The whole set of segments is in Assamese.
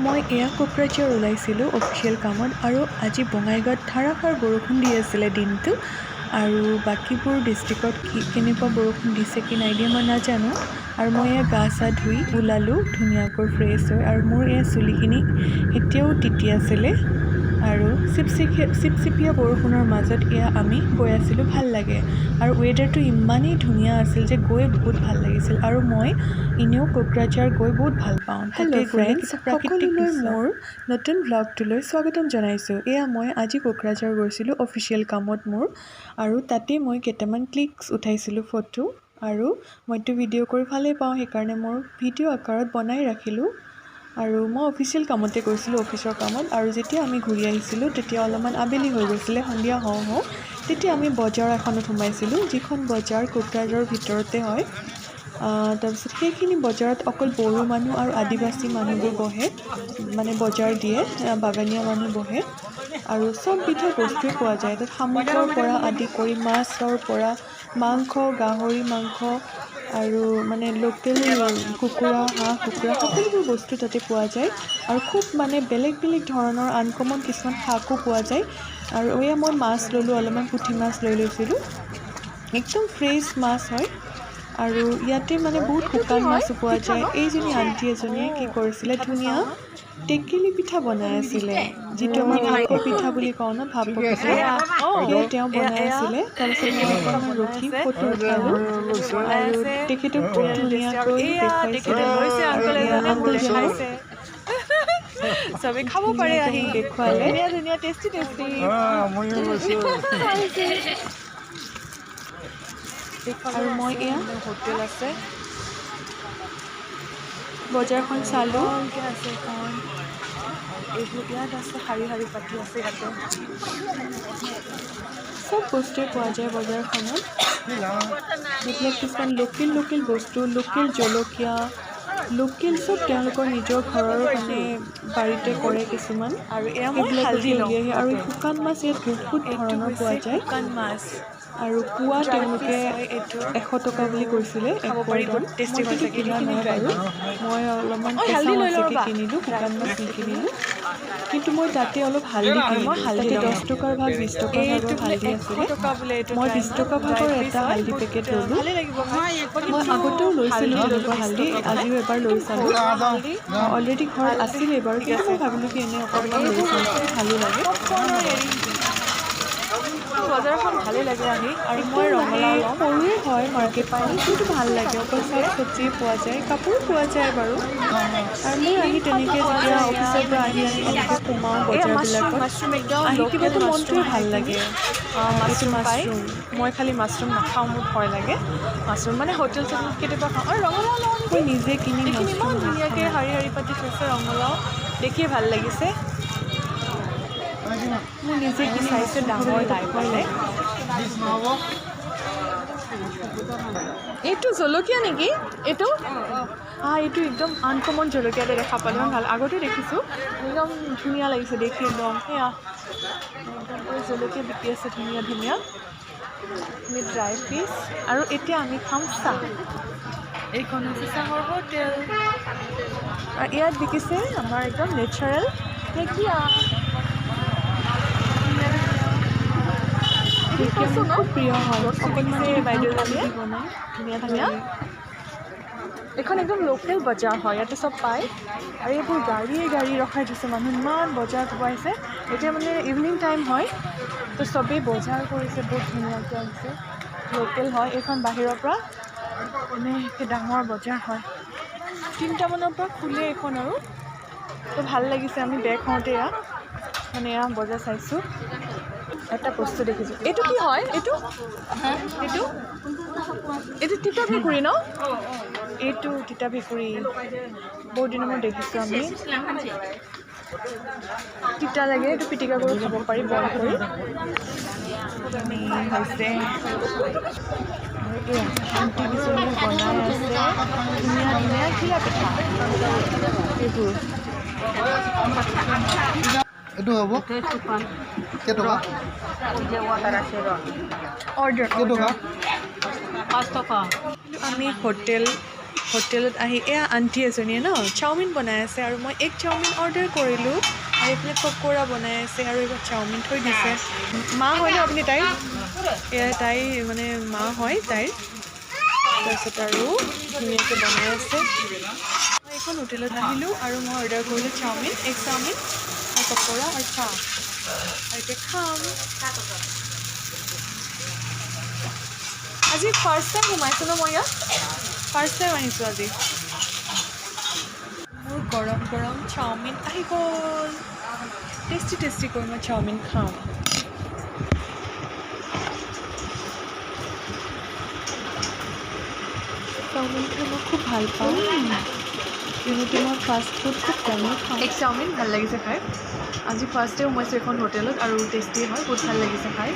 মই এয়া কোকৰাঝাৰ ওলাইছিলোঁ অফিচিয়েল কামত আৰু আজি বঙাইগাঁৱত ধাৰাসাৰ বৰষুণ দি আছিলে দিনটো। আৰু বাকীবোৰ ডিষ্ট্ৰিক্টত কি কেনেকুৱা বৰষুণ দিছে কি নাই দিয়া, মই নাজানো। আৰু মই এয়া গা চা ধুই ওলালোঁ ধুনীয়াকৈ ফ্ৰেছ হৈ। আৰু মোৰ এয়া চুলিখিনি এতিয়াও তিতি আছিলে আৰু চিপচিপীয়া বৰষুণৰ মাজত এয়া আমি গৈ আছিলোঁ। ভাল লাগে আৰু ৱেডাৰটো ইমানেই ধুনীয়া আছিল যে গৈ বহুত ভাল লাগিছিল। আৰু মই এনেও কোকৰাঝাৰ গৈ বহুত ভাল পাওঁ। হেল্ল' তাতে গ'লে ফ্ৰেণ্ডছ, কিবা প্ৰাকৃতিক সকলোলৈ দৃশ্য। মোৰ নতুন ভ্লগটোলৈ স্বাগতম জনাইছোঁ। এয়া মই আজি কোকৰাঝাৰ গৈছিলোঁ অফিচিয়েল কামত মোৰ আৰু তাতে মই কেইটামান ক্লিকছ উঠাইছিলোঁ, ফটো। আৰু মইতো ভিডিঅ' কৰি ভালেই পাওঁ, সেইকাৰণে মোৰ ভিডিঅ' আকাৰত বনাই ৰাখিলোঁ। আৰু মই অফিচিয়েল কামতে গৈছিলোঁ, অফিচৰ কামত। আৰু যেতিয়া আমি ঘূৰি আহিছিলোঁ, তেতিয়া অলপমান আবেলি হৈ গৈছিলে, সন্ধিয়া হওঁ হওঁ। তেতিয়া আমি বজাৰ এখনত সোমাইছিলোঁ, যিখন বজাৰ কোকৰাঝাৰৰ ভিতৰতে হয়। তাৰপিছত সেইখিনি বজাৰত অকল বড়ো মানুহ আৰু আদিবাসী মানুহবোৰ বহে, মানে বজাৰ দিয়ে, বাগানীয়া মানুহ বহে। আৰু চব বিধৰ বস্তুৱে পোৱা যায় তাত। শামুকৰ পৰা আদি কৰি, মাছৰ পৰা, মাংস, গাহৰি মাংস আৰু মানে লোকেল কুকুৰা, হাঁহ, কুকুৰা, সকলোবোৰ বস্তু তাতে পোৱা যায়। আৰু খুব মানে বেলেগ বেলেগ ধৰণৰ আনকমন কিছুমান শাকো পোৱা যায়। আৰু এয়া মই মাছ ল'লোঁ অলপমান, পুঠি মাছ লৈ লৈছিলোঁ। একদম ফ্ৰেছ মাছ হয়। আৰু ইয়াতে মানে বহুত এইটো কি শুকান হয়? মাছো পোৱা পিঠা যায়। ন? এইজনী আণ্টি এজনীয়ে কি কৰিছিলে, পিঠাটো ধুনীয়া চাওঁ হা। টেকেলি পিঠা বনাই আছিলে, যিটো আমাৰ ভাপৰ পিঠা বুলি কওঁ ন, ভাপৰ পিঠা। এয়া সেয়া তেওঁ এয়া বনাই এয়া আছিলে। তাৰপিছত টেকেলি মই পিঠা অকণমান বনাই ৰখি আছে। ফটো উঠালোঁ বনাই আৰু আছে। তেখেতক খুব ধুনীয়া টেষ্টি আৰু ধুনীয়াকৈ এয়া দেখুৱাইছিলে। তেখেতে লৈছে, আৰু আংকল এয়া এজনে মোক আংকলজনে দেখাইছে। চবে খাব পাৰে ধুনীয়াকৈ আহি। মোক দেখুৱালে। ধুনীয়া ধুনীয়া, টেষ্টি টেষ্টি। আৰু এইফালেও মই আছে, এয়া হোটেল আছে। বজাৰখন চালোঁ। দীঘলকৈ আছে এখন। এইবোৰ ইয়াত আছে, শাৰী শাৰী পাতি আছে ইয়াতে। চব বস্তুৱে পোৱা যায় বজাৰখনত। এইবিলাক কিছুমান লোকেল লোকেল বস্তু, লোকেল জলকীয়া, লোকেল চব তেওঁলোকৰ নিজৰ ঘৰৰ মানে বাৰীতে কৰে কিছুমান, আৰু এয়া মই সেইবিলাককে হালধি ল'ম। উলিয়াই। আৰু এই শুকান মাছ ইয়াত বহুত এইটো ধৰণৰ হৈছে পোৱা যায়। শুকান মাছ। আৰু পোৱা ড্ৰাই তেওঁলোকে ফিছ হয় এইটো। 100 টকা আৰু বুলি কৈছিলে, খাব এক পাৰি, পোৱাৰ দাম। বহুত টেষ্টি মই হয় কিন্তু চাগে। কিনা এইখিনি নাই ড্ৰাই বাৰু। মই অলপমান ঐ কেঁচা হালধি লৈ লওঁ মাছকে ৰ'বা। কিনিলোঁ, ড্ৰাই শুকান মাছ ফিছ এইখিনি। নিকিনিলোঁ। কিন্তু মই তাতে অলপ হালধি আৰু মই কিনিলোঁ। হালধি তাতে ল'ম। 10 টকাৰ ভাগ, 20 টকাৰ এইটো ভাগৰ বোলে হালধি এশ আছিলে। টকা বোলে এইটো মই ড্ৰাই 20 মাছ, টকা ড্ৰাই ভাগৰ ফিছ এটা হয়। হালধি বহুত পেকেট ল'লোঁ। ভালেই লাগিব খাই। মই মই কিন্তু আগতেও লৈছিলোঁ হালধি ল'লোঁ তেনেকুৱা 20 হালধি, টকা বোলে। আজিও এবাৰ লৈ একদম চালোঁ। ঘৰুৱা হালধি। অলৰেডি ঘৰত ভাল দেই। আছিলেই বাৰু, ঠিক কিন্তু আছে। মই ভাবিলোঁ কি এনেই আৰু অকণমান লৈ এইবোৰ চাওঁচোন, হৈছে ভালো লাগে। পপকৰ্ণৰ হেৰি। বজাৰখন ভালেই লাগে আহি। আৰু মই একদম মানে ৰঙালাও ল'ম। সৰুৱে হয় ইয়াতে পাই মাৰ্কেটখন, কিন্তু ভাল লাগে। অকল আছে। শাক চব্জিয়ে পোৱা যায়, কাপোৰো পোৱা যায় বাৰু। আৰু মোৰ আহি শাকো তেনেকৈ পোৱা যেতিয়া যায় অফিচৰ ইয়াত। পৰা আহি আহি এনেকৈ সোমাওঁ এয়া মাছৰুম, বজাৰবিলাকত মাছৰুম একদম আহি কিবা লোকেল এটা মাছৰুম মনটোৱে হয় ভাল এইখিনি। লাগে। এইটো মাছৰুম পায়। মাছৰুম। মই খালি মাছৰুম নাখাওঁ, মোৰ ভয় লাগে মাছৰুম। মানে হোটেল চোটেলত কেতিয়াবা খাওঁ। আৰু ৰঙালাও লওঁ মই নেকি। নিজে কিনি এইখিনি মাছৰুম ইমান ধুনীয়াকৈ নাখাওঁ। শাৰী শাৰী পাতি থৈছে ৰঙালাও, দেখিয়ে ভাল লাগিছে। মোৰ নিজে আৰু কিনি চাইজটো মাছৰুম ডাঙৰ খাবলৈ এটা নাই ভয় পালে। লাগে। এইটো জলকীয়া নেকি এইটো? এইটো একদম আনকমন জলকীয়া এটা দেখা পালোঁ। ইমান ভাল, আগতে দেখিছোঁ। একদম ধুনীয়া লাগিছে দেখি একদম। সেয়া একদম পুৰা জলকীয়া বিকি আছে ধুনীয়া ধুনীয়া ড্ৰাই ফিছ। আৰু এতিয়া আমি খাম চাহ। এইখন হৈছে চাহৰ হোটেল আৰু ইয়াত বিকিছে আমাৰ একদম নেচাৰেল ঢেকীয়া, ধুনীয়া ধুনীয়া। এইখিনি ঢেকীয়া কচু মোৰ ন? খুব প্ৰিয় হয়। কচু অকণমান বিকিছে যদি বুট আলু বাইদেউজনীয়ে, দি বনায়, ধুনীয়া ভাল ধুনীয়া। লাগে। এইখন একদম লোকেল বজাৰ হয়, ইয়াতে চব পায়। আৰু এইবোৰ গাড়ীয়ে গাড়ী ৰখাই থৈছে, মানুহ ইমান বজাৰ কৰিব আহিছে। এতিয়া মানে ইভিনিং টাইম হয়, তো চবেই বজাৰ কৰিছে, বহুত ধুনীয়াকৈ আহিছে। লোকেল হয় এইখন, বাহিৰৰ পৰা এনেকৈ ডাঙৰ বজাৰ হয়। 3টামানৰ পৰা খোলে এইখন। আৰু তো ভাল লাগিছে। আমি বেক হওঁতে এয়া মানে এয়া বজাৰ চাইছোঁ। এটা বস্তু দেখিছোঁ, এইটো কি হয়? এইটো এইটো তিতা ভেকুৰী ন? এইটো তিতা ভেকুৰী, বহুত দিনৰ মূৰত দেখিছোঁ আমি। তিতা লাগে। এইটো পিটিকা কৰি খাব পাৰি, বইল কৰি। হৈছে আৰু এয়া আণ্টি কেইজনীয়ে বনাই আছে ধুনীয়া ধুনীয়া ঘিলা পিঠা এইবোৰ। এইটো হ'ব কেইটকা? অৰ্ডাৰ। কেইটকা? আমি হোটেল হোটেলত আহি এয়া আণ্টি এজনীয়ে ন চাওমিন বনাই আছে আৰু মই এগ চাওমিন অৰ্ডাৰ কৰিলোঁ আৰু এইফালে পকৰা বনাই আছে আৰু এইবাৰ চাওমিন থৈ দিছে। মা হয় ন আপুনি তাইৰ? এয়া তাই মানে মা হয় তাইৰ। তাৰপিছত আৰু ধুনীয়াকৈ বনাই আছে। মই এইখন হোটেলত আহিলোঁ আৰু মই অৰ্ডাৰ কৰিলোঁ চাওমিন, এগ চাওমিন আৰু পকৰা আৰু চাহ। আৰু এতিয়া খাম। আজি ফাৰ্ষ্ট টাইম সোমাইছোঁ ন মই ইয়াত, ফাৰ্ষ্ট টাইম আহিছোঁ আজি। মোৰ গৰম গৰম চাওমিন আহি গ'ল। টেষ্টি টেষ্টিকৈ মই চাওমিন খাম। চাওমিন খাই মই খুব ভাল পাওঁ, যিহেতু মই ফাষ্ট ফুড খুব কমেই খাওঁ। এগ চাওমিন ভাল লাগিছে খাই। আজি ফাৰ্ষ্ট টাইম সোমাইছোঁ এখন হোটেলত আৰু টেষ্টি হয়, বহুত ভাল লাগিছে খাই।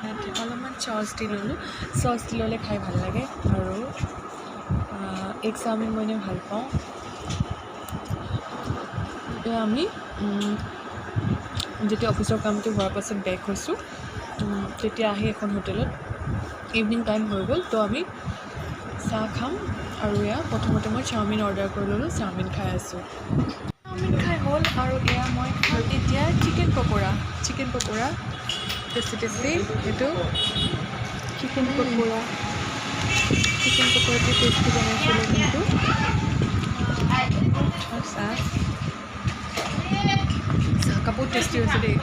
ইয়াত অলপমান চচ দি ল'লোঁ, চচ দি ল'লে খাই ভাল লাগে। আৰু এগ চাওমিন মই এনেই ভাল পাওঁ। এতিয়া আমি যেতিয়া অফিচৰ কামটো হোৱাৰ পাছত বেক হৈছোঁ, তেতিয়া আহি এখন হোটেলত ইভিনিং টাইম হৈ গ'ল, তো আমি চাহ খাম। আৰু এয়া প্ৰথমতে মই চাওমিন অৰ্ডাৰ কৰি ল'লোঁ, চাওমিন খাই আছোঁ। চাওমিন খাই হ'ল আৰু এয়া মই খাম এতিয়া chicken pakora. Chicken pakora tasty tasty, এইটো চিকেন পকৰা। চিকেন পকৰাটো টেষ্টি বনাইছিলোঁ কিন্তু। আৰু চাহ, চাহকাপো টেষ্টি হৈছে দেই।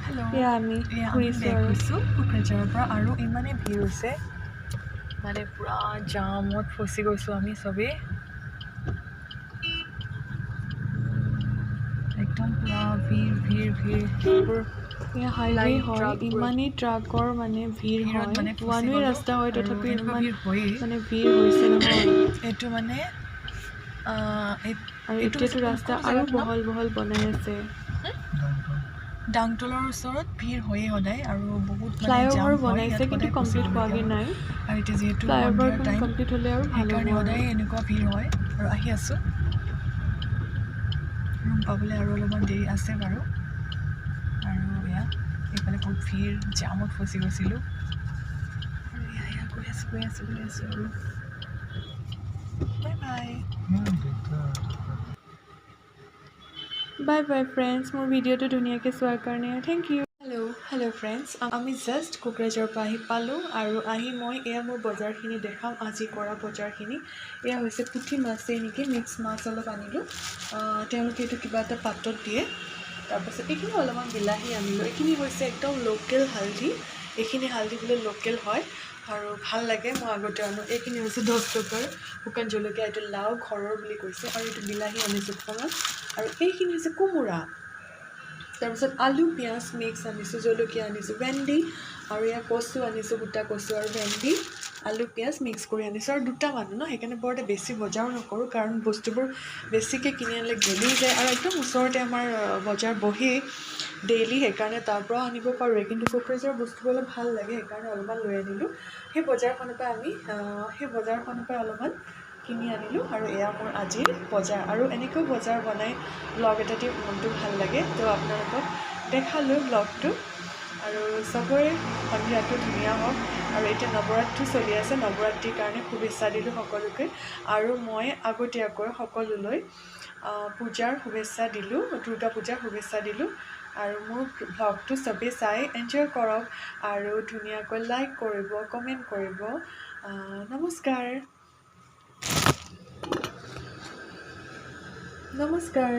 হেল্ল', এয়া আমি এয়া আমি ঘূৰিছোঁ বেক আৰু হৈছোঁ কোকৰাঝাৰৰ পৰা আৰু ইমানেই ভিৰ হৈছে, মানে পূৰা জামত ফচি গৈছোঁ আমি চবেই। একদম পূৰা ভিৰ ভিৰ ভিৰ। এইবোৰ এয়া হাইৱে লাইন হয়, ট্ৰাকবোৰ। ইমানেই ট্ৰাকৰ মানে ভিৰ ভিৰত হয়। মানে ফচি ওৱান ৱে গ'লোঁ ৰাস্তা হয়, আৰু তথাপিও এনেকুৱা ইমান ভিৰ হয়েই। মানে ভিৰ হৈছে নহয়। এইটো মানে আৰু এইটো এতিয়াতো হৈছে ৰাস্তা কোনটো আৰু জেগাটোৰ নাম? বহল বহল বনাই আছে। ডাংতলৰ ওচৰত ভিৰ হয়েই সদায় আৰু বহুত মানে জাম ফ্লাইঅভাৰ হয়, বনাইছে ইয়াত কিন্তু সদায় কমপ্লিট ফচিবলগীয়া হোৱাগৈ হয়। নাই। আৰু এতিয়া যিহেতু সন্ধিয়াৰ ফ্লাইঅভাৰখন টাইম, কমপ্লিট হ'লে আৰু ভাল হ'ব সেইকাৰণে আৰু। সদায় এনেকুৱা ভিৰ হয়। আৰু আহি আছোঁ ৰুম পাবলৈ, আৰু অলপমান দেৰি আছে বাৰু। আৰু এয়া এইফালে বহুত ভিৰ, জামত ফচি গৈছিলোঁ। আৰু এয়া এয়া গৈ আছোঁ গৈ আছোঁ গৈ আছোঁ আৰু bye bye. Bye bye friends, মোৰ ভিডিঅ'টো ধুনীয়াকৈ চোৱাৰ কাৰণে thank you. Hello hello friends, আমি জাষ্ট কোকৰাঝাৰৰ পৰা আহি পালোঁ আৰু আহি মই এয়া মোৰ বজাৰখিনি দেখাম, আজি কৰা বজাৰখিনি। এয়া হৈছে পুঠি মাছেই নেকি, মিক্স মাছ অলপ আনিলোঁ। তেওঁলোকে এইটো কিবা এটা পাতত দিয়ে। তাৰপাছত এইখিনি অলপমান বিলাহী আনিলোঁ। এইখিনি হৈছে একদম লোকেল হালধি, এইখিনি হালধি বোলে লোকেল হয় আৰু ভাল লাগে, মই আগতে আনো। এইখিনি হৈছে 10 টকাৰ শুকান জলকীয়া, এইটো লাও ঘৰৰ বুলি কৈছে। আৰু এইটো বিলাহী আনিছোঁ অকণমান। আৰু এইখিনি হৈছে কোমোৰা। তাৰপিছত আলু পিঁয়াজ মিক্স আনিছোঁ, জলকীয়া আনিছোঁ, ভেন্দি আৰু এয়া কচু আনিছোঁ, গোটা কচু আৰু ভেন্দি আলু পিঁয়াজ মিক্স কৰি আনিছোঁ। আৰু দুটা মানুহ ন, সেইকাৰণে বৰ এটা বেছি বজাৰো নকৰোঁ, কাৰণ বস্তুবোৰ বেছিকৈ কিনি আনিলে গেলি যায়। আৰু একদম ওচৰতে আমাৰ বজাৰ বহেই ডেইলি, সেইকাৰণে তাৰ পৰাও আনিব পাৰোঁ। কিন্তু কোকৰাঝাৰৰ বস্তুবোৰ অলপ ভাল লাগে, সেইকাৰণে অলপমান লৈ আনিলোঁ। সেই বজাৰখনৰ পৰা আমি সেই বজাৰখনৰ পৰা অলপমান কিনি আনিলোঁ। আৰু এয়া মোৰ আজিৰ বজাৰ। আৰু এনেকৈও বজাৰ বনাই ব্লগ এটা দি মনটো ভাল লাগে, তো আপোনালোকক দেখালোঁ ব্লগটো। আৰু চবৰে সন্ধিয়াটো ধুনীয়া হওক। আৰু এতিয়া নৱৰাত্ৰি চলি আছে, নৱৰাত্ৰিৰ কাৰণে শুভেচ্ছা দিলোঁ সকলোকে। আৰু মই আগতীয়াকৈ সকলোলৈ পূজাৰ শুভেচ্ছা দিলোঁ, দুৰ্গা পূজাৰ শুভেচ্ছা দিলোঁ। আৰু মোৰ ব্লগটো চবেই চাই এনজয় কৰক আৰু ধুনীয়াকৈ লাইক কৰিব, কমেণ্ট কৰিব। নমস্কাৰ, নমস্কাৰ।